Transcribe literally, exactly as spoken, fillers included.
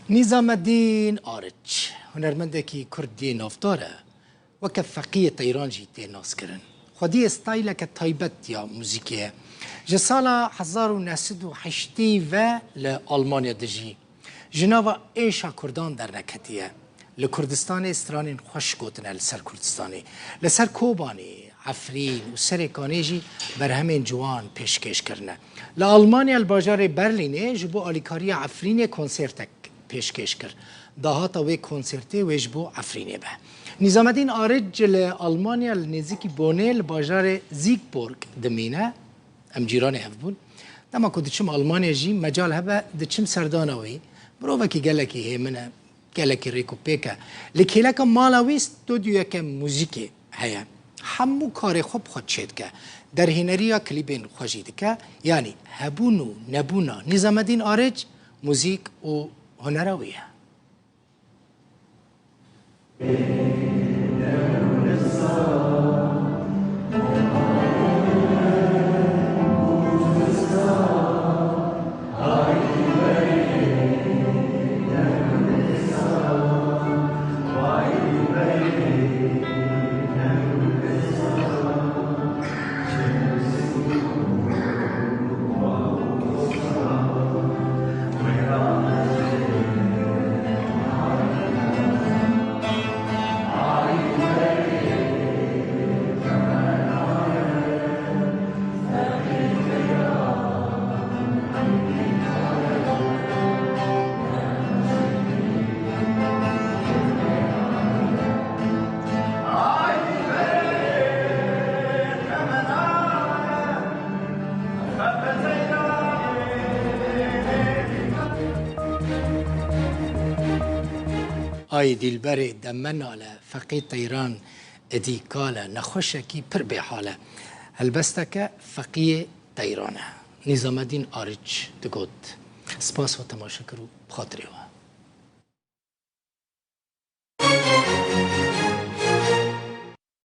Nîzamedîn Ariç, hunermendekî Kurd yê navdar e. Weke Feqiyê Teyran jî tê naskirin. Xwediyê stayleke taybet ya muzîkê ye. Ji sala hezar û neh sed û heştê ve li Almanya dijî. Ji nava êşa Kurdan derneketiye. Li Kurdistanê stranên xweş gotine li ser Kurdistanê. Li ser Kobanê, Efrîn û Serê Kanê jî berhemên ciwan pêşkêş kirine. Li Almanya li bajarê Berlînê ji bo alîkariya Efrînê konsertek pêşkêş kir. Dahata wê konsertê wê ji bo Efrînê be. Nîzamedîn Aric li Almanya li nêzîkî Bonê li bajarê Siegburg dimîne. Em cîranê hev bûn. Dema ku diçim Almanya jî mecal hebe diçim serdana wî. Mirovekî gelekî hêmin e, gelekî rêk û pêk e. Li kêleka mala wî stûdyoyeke muzîkê heye. Hemû karê xwe bi xwe çêdike. Derhêneriya klîbên xwe jî dike. Yanî hebûn û nebûna Nîzamedîn Aric muzîk û hunera wî ye. Ay dilberê de menale, Feqî Teyran, edî kale, nexweşekî pir bêhale. Helbesteke Feqiyê Teyran e. Nîzamedîn Ariç digot. Spas we temaşe kir û bi xatirê we.